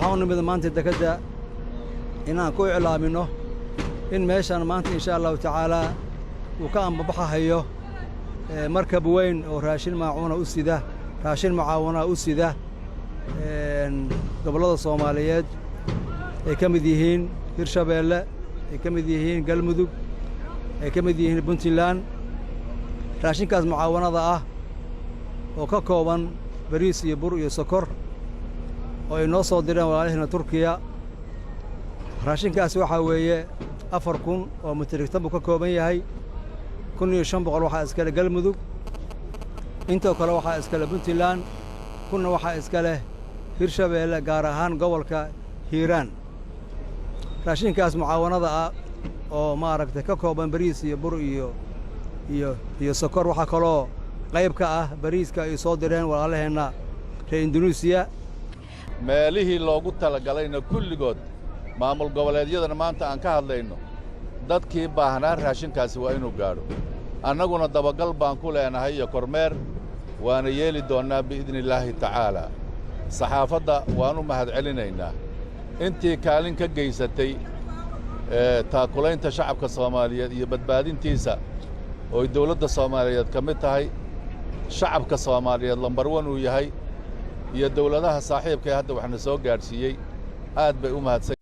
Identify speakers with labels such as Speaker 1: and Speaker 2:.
Speaker 1: Waxaan u nimid maanta dekedda inaan ku iclaaminno in meeshaan maanta, insha Allahu tacaalaa, uu ka ambabaxahayo markab weyn oo raashin maacuuna u sida, raashin mucaawanaa u sida gobollada Soomaaliyeed, ay ka mid yihiin Hirshabeelle, ay ka mid yihiin Galmudug, ay ka mid yihiin Puntland. Raashinkaas mucaawanada ah oo ka kooban bariis iyo bur iyo sokor oo ay noo soo direen walaalihiina Turkiya. Raashinkaasi waxaa weeye 4000 oo metric ton buu ka kooban yahay. 1500 waxaa iska leh Galmudug, intoo kale waxaa iska leh Puntland, 1000-na waxaa iska leh Hirshabeelle, gaar ahaan gobolka Hiiraan. Raashinkaas mucaawanada ah oo maaragtay ka kooban bariis iyo bur iyo sokor, waxaa kaloo qayb ka ah bariiska ay soo direen walaalaheenna reer Indunuisiya.
Speaker 2: Meelihii loogu talagalayna kulligood, maamul goboleedyadana maanta aan ka hadlayno, dadkii baahnaa raashinkaasi waa inuu gaadho. Annaguna dabagal baan ku leenahay iyo kormeer, waana yeeli doonnaa bi'idni illaahi tacaalaa. Saxaafadda waan u mahadcelinaynaa intii kaalin ka geysatay taakulaynta shacabka Soomaaliyeed iyo badbaadintiisa, ooy dawladda Soomaaliyeed ka mid tahay, shacabka Soomaaliyeed lambar wan uu yahay, iyo dawladaha saaxiibka ee hadda waxna soo gaadhsiiyey. Aad bay u mahadsan.